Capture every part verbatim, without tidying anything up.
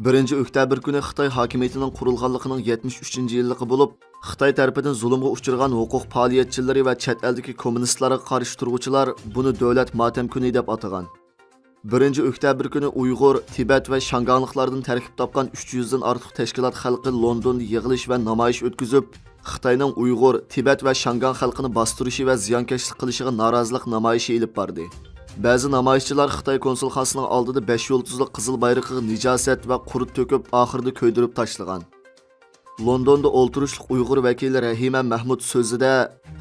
بىرىنچى ئۆكتەبىر كۈنى خىتاي ھاكىمىيىتىنىڭ قۇرۇلغانلىقىنىڭ يەتمىش ئۈچىنچى يىللىقى بولۇپ، خىتاي تەرىپىدىن زۇلۇمغا ئۇچرىغان ھوقۇق پائالىيەتچىلىرى ۋە چەت ئەلدىكى كوممۇنىستلارغا قارشى تۇرغۇچىلار بۇنى دۆلەت ماتەم كۈنى دەپ ئاتىغان. بىرىنچى ئۆكتەبىر كۈنى ئۇيغۇر، تىبەت ۋە شياڭگاڭلىقلاردىن تەركىب تاپقان ئۈچ يۈزدىن ئارتۇق تەشكىلات خەلقى لوندوندا يىغىلىش ۋە نامايىش ئۆتكۈزۈپ، خىتاينىڭ ئۇيغۇر، تىبەت ۋە شياڭگاڭ خەلقىنى باستۇرۇشى ۋە زىيانكەشلىك قىلىشىغا نارازىلىق نامايىشى ئېلىپ باردى. بەزى نامايىشچىلار خىتاي كونسۇلخانىسىنىڭ ئالدىدا بەش يۇلتۇزلۇق قىزىل بايرىقىغا نىجاسەت ۋە قۇرت تۆكۈپ، ئاخىرىدا كۆيدۈرۈپ تاشلىغان. لوندوندا ئولتۇرۇشلۇق ئۇيغۇر ۋەكىلى رەھىمە مەھمۇد سۆزىدە،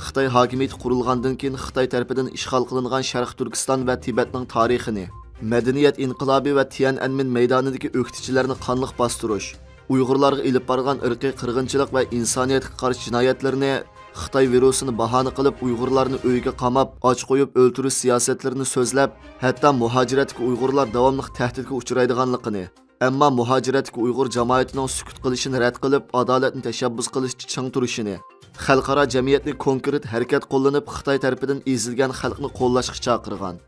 خىتاي ھاكىمىيىتى قۇرۇلغاندىن كېيىن خىتاي تەرىپىدىن ئىشغال قىلىنغان شەرقىي تۈركىستان ۋە تىبەتنىڭ تارىخىنى، مەدەنىيەت ئىنقىلابى ۋە تيەنئەنمېن مەيدانىدىكى ئۆكتىچىلەرنى قانلىق باستۇرۇش، ئۇيغۇرلارغا ئېلىپ بارغان ئىرقىي قىرغىنچىلىق ۋە ئىنسانىيەتكە قارشى جىنايەتلىرىنى، خىتاي ۋىرۇسىنى باھانە قىلىپ ئۇيغۇرلارنى ئۆيگە قاماپ، ئاچ قويۇپ ئۆلتۈرۈش سىياسەتلىرىنى سۆزلەپ، ھەتتا مۇھاجىرەتتىكى ئۇيغۇرلار داۋاملىق تەھدىتكە ئۇچرايدىغانلىقىنى، ئەمما مۇھاجىرەتتىكى ئۇيغۇر جامائىتىنىڭ سۈكۈت قىلىشىنى رەت قىلىپ، ئادالەتنى تەشەببۇس قىلىشتا چىڭ تۇرۇشىنى، خەلقئارا جەمئىيەتنى كونكرېت ھەرىكەت قوللىنىپ، خىتاي تەرىپىدىن ئېزىلگەن خەلقنى قوللاشقا چاقىرغان.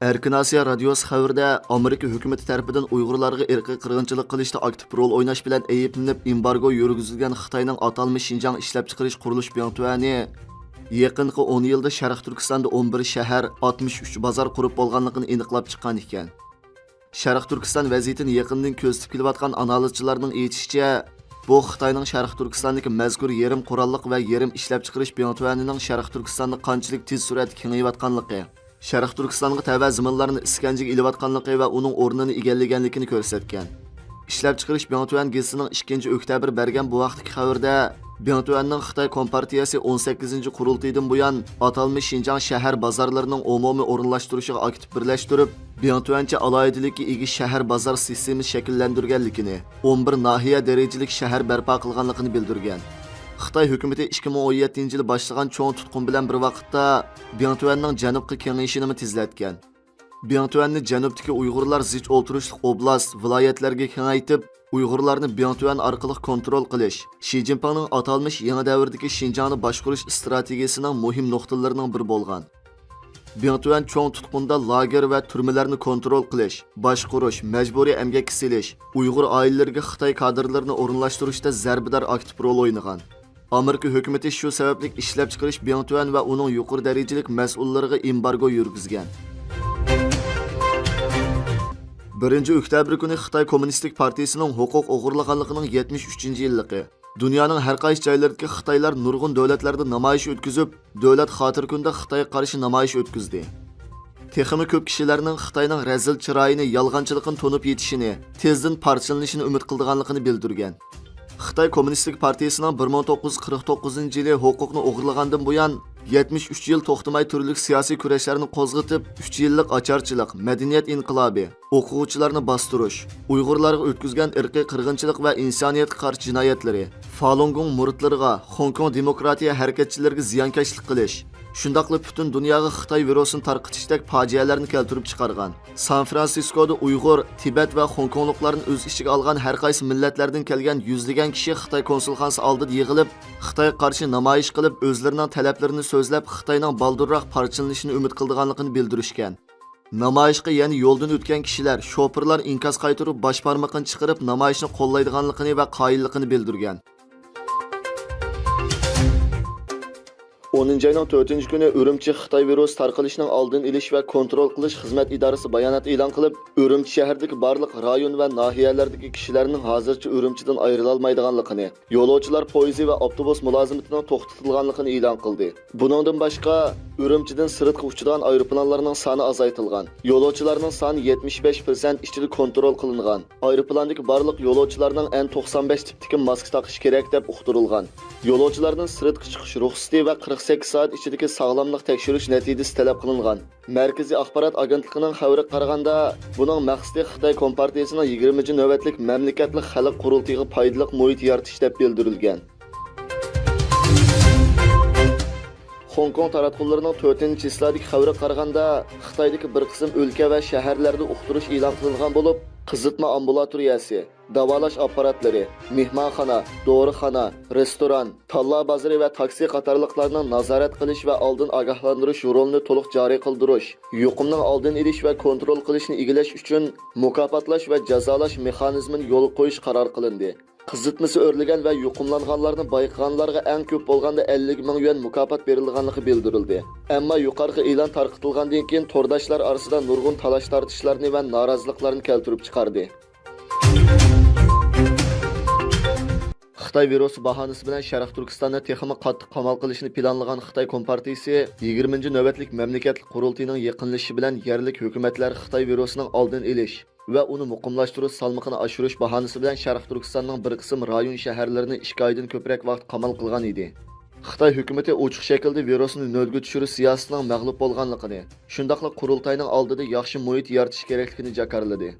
ئەركىن ئاسىيا رادىيوسى خەۋىرىدە، ئامېرىكا ھۆكۈمىتى تەرىپىدىن ئۇيغۇرلارغا ئىرقىي قىرغىنچىلىق قىلىشتا ئاكتىپ رول ئويناش بىلەن ئەيىبلىنىپ ئېمبارگو يۈرگۈزۈلگەن خىتاينىڭ ئاتالمىش شىنجاڭ ئىشلەپچىقىرىش قۇرۇلۇش بىڭتۈەنى يېقىنقى ئون يىلدا شەرقىي تۈركىستاندا ئون بىر شەھەر، ئاتمىش ئۈچ بازار قۇرۇپ بولغانلىقىنى ئېنىقلاپ چىققان ئىكەن. شەرقىي تۈركىستان ۋەزىيىتىنى يېقىندىن كۆزىتىپ كېلىۋاتقان ئانالىزچىلارنىڭ ئېيتىشىچە، بۇ خىتاينىڭ شەرقىي تۈركىستاندىكى مەزكۇر يېرىم قوراللىق ۋە يېرىم ئىشلەپچىقىرىش بىڭتۈەنىنىڭ شەرقىي تۈركىستاندا قانچىلىك تېز سۈرئەتتە كېڭىيىۋاتقانلىقى، شەرقىي تۈركىستانغا تەۋە زېمىنلارنى ئىسكەنجىگە ئېلىۋاتقانلىقى ۋە ئۇنىڭ ئورنىنى ئىگىلىگەنلىكىنى كۆرسەتكەن. ئىشلەپچىقىرىش بىڭتۈەن گېزىتىنىڭ ئىككىنچى ئۆكتەبىر بەرگەن بۇ ھەقتىكى خەۋىرىدە، بىڭتۈەننىڭ خىتاي كومپارتىيەسى ئون سەككىزىنچى قۇرۇلتىيىدىن بۇيان ئاتالمىش شىنجاڭ شەھەر بازارلىرىنىڭ ئومۇمىي ئورۇنلاشتۇرۇشىغا ئاكتىپ بىرلەشتۈرۈپ، بىڭتۈەنچە ئالاھىدىلىككە ئىگە شەھەر بازار سىستېمىسى شەكىللەندۈرگەنلىكىنى، ئون بىر ناھىيە دەرىجىلىك شەھەر بەرپا قىلغانلىقىنى بىلدۈرگەن. خىتاي ھۆكۈمىتى ئىككى مىڭ ئون يەتتىنچى يىلى باشلىغان چوڭ تۇتقۇن بىلەن بىر ۋاقىتتا بىڭتۈەننىڭ جەنۇبقا كېڭىيىشىنىمۇ تېزلەتكەن. بىڭتۈەننى جەنۇبتىكى ئۇيغۇرلار زىچ ئولتۇرۇشلۇق ئوبلاست، ۋىلايەتلەرگە كېڭەيتىپ، ئۇيغۇرلارنى بىڭتۈەن ئارقىلىق كونترول قىلىش، شى جىنپىڭنىڭ ئاتالمىش يېڭى دەۋردىكى شىنجاڭنى باشقۇرۇش ئىستراتېگىيىسىنىڭ مۇھىم نۇقتىلىرىنىڭ بىرى بولغان. بىڭتۈەن چوڭ تۇتقۇندا لاگېر ۋە تۈرمىلەرنى كونترول قىلىش، باشقۇرۇش، مەجبۇرىي ئەمگەككە سېلىش، ئۇيغۇر ئائىلىلىرىگە خىتاي كادىرلىرىنى ئورۇنلاشتۇرۇشتا زەربىدار ئاكتىپ رول ئوينىغان. ئامېرىكا ھۆكۈمىتى شۇ سەۋەبلىك ئىشلەپچىقىرىش بىڭتۈەن ۋە ئۇنىڭ يۇقىرى دەرىجىلىك مەسئۇللىرىغا ئېمبارگو يۈرگۈزگەن. بىرىنچى ئۆكتەبىر كۈنى خىتاي كوممۇنىستىك پارتىيىسىنىڭ ھوقۇق ئوغرىلىغانلىقىنىڭ يەتمىش ئۈچىنچى يىللىقى. دۇنيانىڭ ھەر قايسى جايلىرىدىكى خىتايلار نۇرغۇن دۆلەتلەردە نامايىش ئۆتكۈزۈپ، دۆلەت خاتىرە كۈنىدە خىتايغا قارشى نامايىش ئۆتكۈزدى. تېخىمۇ كۆپ كىشىلەرنىڭ خىتاينىڭ رەزىل چىرايىنى، يالغانچىلىقىنى تونۇپ يېتىشىنى، تېزدىن پارچىلىنىشىنى ئۈمىد قىلىدىغانلىقىنى بىلدۈرگەن. خىتاي كوممۇنىستىك پارتىيىسىنىڭ بىر مىڭ توققۇز يۈز قىرىق توققۇزىنچى يىلى ھوقۇقنى ئوغرىلىغاندىن بۇيان، يەتمىش ئۈچ يىل توختىماي تۈرلۈك سىياسىي كۈرەشلەرنى قوزغىتىپ، ئۈچ يىللىق ئاچارچىلىق، مەدەنىيەت ئىنقىلابى، ئوقۇغۇچىلارنى باستۇرۇش، ئۇيغۇرلارغا ئۆتكۈزگەن ئىرقىي قىرغىنچىلىق ۋە ئىنسانىيەتكە قارشى جىنايەتلىرى، فالۇنگوڭ مۇرىتلىرىغا، خوڭكوڭ دېموكراتىيە ھەرىكەتچىلىرىگە زىيانكەشلىك قىلىش، شۇنداقلا پۈتۈن دۇنياغا خىتاي ۋىرۇسىنى تارقىتىشتەك پاجىئەلەرنى كەلتۈرۈپ چىقارغان. سان فرانسىسكودا ئۇيغۇر، تىبەت ۋە خوڭكوڭلۇقلارنى ئۆز ئىچىگە ئالغان ھەر قايسى مىللەتلەردىن كەلگەن يۈزلىگەن كىشى خىتاي كونسۇلخانىسى ئالدىدا يىغىلىپ، خىتايغا قارشى نامايىش قىلىپ، ئۆزلىرىنىڭ تەلەپلىرىنى سۆزلەپ، خىتاينىڭ بالدۇرراق پارچىلىنىشىنى ئۈمىد قىلىدىغانلىقىنى بىلدۈرۈشكەن. نامايىشقا يەنە يولدىن ئۆتكەن كىشىلەر، شوپۇرلار ئىنكاس قايتۇرۇپ، باش بارمىقىنى چىقىرىپ، نامايىشنى قوللايدىغانلىقىنى ۋە قايىللىقىنى بىلدۈرگەن. ئونىنچى ئاينىڭ تۆتىنچى كۈنى ئۈرۈمچى خىتاي ۋىرۇسى تارقىلىشىنىڭ ئالدىنى ئېلىش ۋە كونترول قىلىش خىزمەت ئىدارىسى بايانات ئېلان قىلىپ، ئۈرۈمچى شەھىرىدىكى بارلىق رايون ۋە ناھىيەلەردىكى كىشىلەرنىڭ ھازىرچە ئۈرۈمچىدىن ئايرىلالمايدىغانلىقىنى، يولۇچىلار پويىزى ۋە ئاپتوبۇس مۇلازىمىتىنىڭ توختىتىلغانلىقىنى ئېلان قىلدى. بۇنىڭدىن باشقا، ئۈرۈمچىدىن سىرتقا ئۇچىدىغان ئايروپىلانلارنىڭ سانى ئازايتىلغان. يولۇچىلارنىڭ سانى يەتمىش بەش پىرسەنت ئىچىدە كونترول قىلىنغان. ئايروپىلاندىكى بارلىق يولۇچىلارنىڭ ئەن توقسان بەش تىپتىكى ماسكا تاقىشى كېرەك، دەپ ئۇقتۇرۇلغان. يولۇچىلاردىن سىرتقا چىقىش رۇخسىتى ۋە قىرىق سەككىز سائەت ئىچىدىكى ساغلاملىق تەكشۈرۈش نەتىجىسى تەلەپ قىلىنغان. مەركىزىي ئاخبارات ئاگېنتلىقىنىڭ خەۋىرىگە قارىغاندا، بۇنىڭ مەقسىتى خىتاي كومپارتىيىسىنىڭ يىگىرمىنچى نۆۋەتلىك مەملىكەتلىك خەلق قۇرۇلتىيىغا پايدىلىق مۇھىت يارىتىش، دەپ بىلدۈرۈلگەن. خوڭكوڭ تاراتقۇلىرىنىڭ تۆتىنچى چىسلادىكى خەۋىرىگە قارىغاندا، خىتايدىكى بىر قىسىم ئۆلكە ۋە شەھەرلەردە ئۇقتۇرۇش ئېلان قىلىنغان بولۇپ، قىزىتما ئامبۇلاتورىيەسى، داۋالاش ئاپپاراتلىرى، مېھمانخانا، دورىخانا، رېستوران، تاللا بازىرى ۋە تاكسى قاتارلىقلارنىڭ نازارەت قىلىش ۋە ئالدىن ئاگاھلاندۇرۇش رولىنى تولۇق جارى قىلدۇرۇش، يۇقۇمنىڭ ئالدىنى ئېلىش ۋە كونترول قىلىشنى ئىگىلەش ئۈچۈن مۇكاپاتلاش ۋە جازالاش مېخانىزمىنى يولغا قويۇش قارار قىلىندى. قىزىتمىسى ئۆرلىگەن ۋە يۇقۇملانغانلارنى بايقىغانلارغا ئەڭ كۆپ بولغاندا ئەللىك مىڭ يۈەن مۇكاپات بېرىلىدىغانلىقى بىلدۈرۈلدى. ئەمما يۇقىرىقى ئېلان تارقىتىلغاندىن كېيىن تورداشلار ئارىسىدا نۇرغۇن تالاش-تارتىشلارنى ۋە نارازىلىقلارنى كەلتۈرۈپ چىقاردى. خىتاي ۋىرۇسى باھانىسى بىلەن شەرقىي تۈركىستاننى تېخىمۇ قاتتىق قامال قىلىشنى پىلانلىغان خىتاي كومپارتىيىسى يىگىرمىنچى نۆۋەتلىك مەملىكەتلىك قۇرۇلتىيىنىڭ يېقىنلىشىشى بىلەن يەرلىك ھۆكۈمەتلەر خىتاي ۋىرۇسىنىڭ ئالدىنى ئېلىش ۋە ئۇنى مۇقىملاشتۇرۇش سالمىقىنى ئاشۇرۇش باھانىسى بىلەن شەرقىي تۈركىستاننىڭ بىر قىسىم رايون شەھەرلىرىنى ئىككى ئايدىن كۆپرەك ۋاقىت قامال قىلغان ئىدى. خىتاي ھۆكۈمىتى ئوچۇق شەكىلدە ۋىرۇسنى نۆلگە چۈشۈرۈش سىياسىتىنىڭ مەغلۇپ بولغانلىقىنى، شۇنداقلا قۇرۇلتاينىڭ ئالدىدا ياخشى مۇھىت يارىتىش كېرەكلىكىنى جاكارلىدى.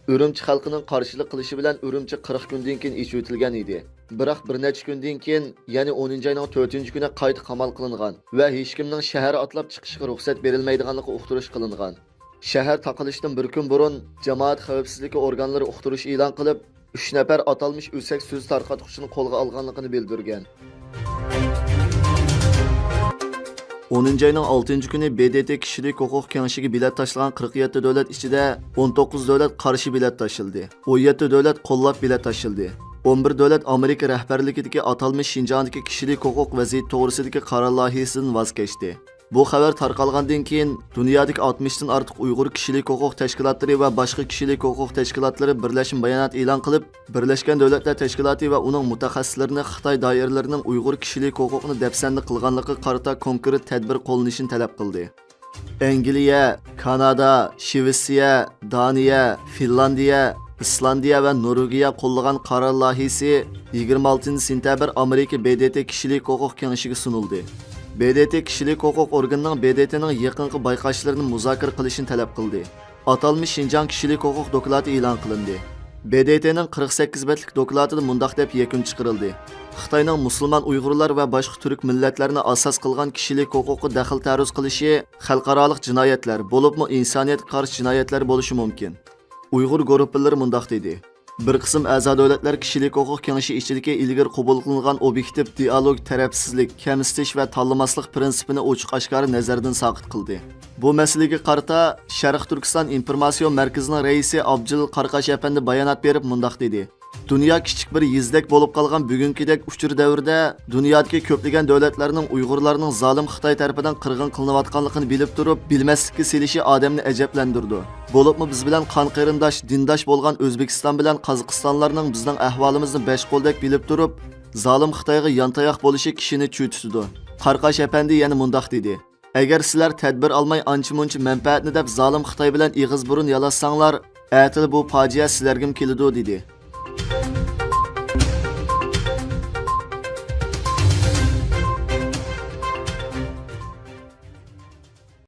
ئۈرۈمچى خەلقىنىڭ قارشىلىق قىلىشى بىلەن ئۈرۈمچى قىرىق كۈندىن كېيىن ئېچىۋېتىلگەن ئىدى. بىراق بىر نەچچە كۈندىن كېيىن، يەنى ئونىنچى ئاينىڭ تۆتىنچى كۈنى قايتا قامال قىلىنغان ۋە ھېچكىمنىڭ شەھەر ئاتلاپ چىقىشىغا رۇخسەت بېرىلمەيدىغانلىقى ئۇقتۇرۇش قىلىنغان. شەھەر تاقىلىشتىن بىر كۈن بۇرۇن جامائەت خەۋپسىزلىكى ئورگانلىرى ئۇقتۇرۇش ئېلان قىلىپ، ئۈچ نەپەر ئاتالمىش ئۆسەك سۆز تارقاتقۇچىنى قولغا ئالغانلىقىنى بىلدۈرگەن. ئونىنچى ئاينىڭ ئالتىنچى كۈنى ب د ت كىشىلىك ھوقۇق كېڭىشىگە بېلەت تاشلىغان قىرىق يەتتە دۆلەت ئىچىدە ئون توققۇز دۆلەت قارشى بېلەت تاشلىدى، ئون يەتتە دۆلەت قوللاپ بېلەت تاشلىدى. ئون بىر دۆلەت ئامېرىكا رەھبەرلىكىدىكى ئاتالمىش شىنجاڭدىكى كىشىلىك ھوقۇق ۋەزىيىتى توغرىسىدىكى قارار لايىھىسىدىن ۋاز كەچتى. بۇ خەۋەر تارقالغاندىن كېيىن، دۇنيادىكى ئاتمىشتىن ئارتۇق ئۇيغۇر كىشىلىك ھوقۇق تەشكىلاتلىرى ۋە باشقا كىشىلىك ھوقۇق تەشكىلاتلىرى بىرلەشمە بايانات ئېلان قىلىپ، بىرلەشكەن دۆلەتلەر تەشكىلاتى ۋە ئۇنىڭ مۇتەخەسسىسلىرىنى خىتاي دائىرىلىرىنىڭ ئۇيغۇر كىشىلىك ھوقۇقىنى دەپسەندە قىلغانلىقىغا قارىتا كونكرېت تەدبىر قوللىنىشىنى تەلەپ قىلدى. ئەنگلىيە، كانادا، شىۋېتسىيە، دانىيە، فىنلاندىيە، ئىسلاندىيە ۋە نورۋېگىيە قوللىغان قارار لايىھىسى يىگىرمە ئالتىنچى سېنتەبىر ئامېرىكا ب د ت كىشىلىك ھوقۇق كېڭىشىگە سۇنۇلدى. ب د ت كىشىلىك ھوقۇق ئورگىنىنىڭ ب د ت نىڭ يېقىنقى بايقاشلىرىنى مۇزاكىرە قىلىشىنى تەلەپ قىلدى. ئاتالمىش شىنجاڭ كىشىلىك ھوقۇق دوكلاتى ئېلان قىلىندى. ب د ت نىڭ قىرىق سەككىز بەتلىك دوكلاتىدا مۇنداق دەپ يەكۈن چىقىرىلدى: خىتاينىڭ مۇسۇلمان ئۇيغۇرلار ۋە باشقا تۈرك مىللەتلەرنى ئاساس قىلغان كىشىلىك ھوقۇققا دەخلى تەرۇز قىلىشى خەلقئارالىق جىنايەتلەر، بولۇپمۇ ئىنسانىيەتكە قارشى جىنايەتلەر بولۇشى مۇمكىن. ئۇيغۇر گۇرۇپپىلىرى مۇنداق دېدى: بىر قىسىم ئەزا دۆلەتلەر كىشىلىك ھوقۇق كېڭىشى ئىچىدىكى ئىلگىرى قوبۇل قىلىنغان ئوبيېكتىپ دىئالوگ، تەرەپسىزلىك، كەمسىتىش ۋە تاللىماسلىق پىرىنسىپىنى ئوچۇق-ئاشكارا نەزەردىن ساقىت قىلدى. بۇ مەسىلىگە قارىتا شەرقىي تۈركىستان ئىنفورماتسىيە مەركىزىنىڭ رەئىسى ئابجېلىل قارقاش ئەپەندى بايانات بېرىپ مۇنداق دېدى: دۇنيا كىچىك بىر يېزىدەك بولۇپ قالغان بۈگۈنكىدەك ئۇچۇر دەۋرىدە دۇنيادىكى كۆپلىگەن دۆلەتلەرنىڭ ئۇيغۇرلارنىڭ زالىم خىتاي تەرىپىدىن قىرغىن قىلىنىۋاتقانلىقىنى بىلىپ تۇرۇپ، بىلمەسلىككە سېلىشى ئادەمنى ئەجەبلەندۈرىدۇ. بولۇپمۇ بىز بىلەن قان قېرىنداش، دىنداش بولغان ئۆزبېكىستان بىلەن قازاقىستانلارنىڭ بىزنىڭ ئەھۋالىمىزنى بەش قولدەك بىلىپ تۇرۇپ، زالىم خىتايغا يانتاياق بولۇشى كىشىنى چۆچۈتىدۇ. قارقاش ئەپەندى يەنە مۇنداق دېدى: ئەگەر سىلەر تەدبىر ئالماي ئانچە-مۇنچە مەنپەئەتنى دەپ زالىم خىتاي بىلەن ئېغىز بۇرۇن يالاشساڭلار، ئەتىلا بۇ پاجىئە سىلەرگىمۇ كېلىدۇ، دېدى.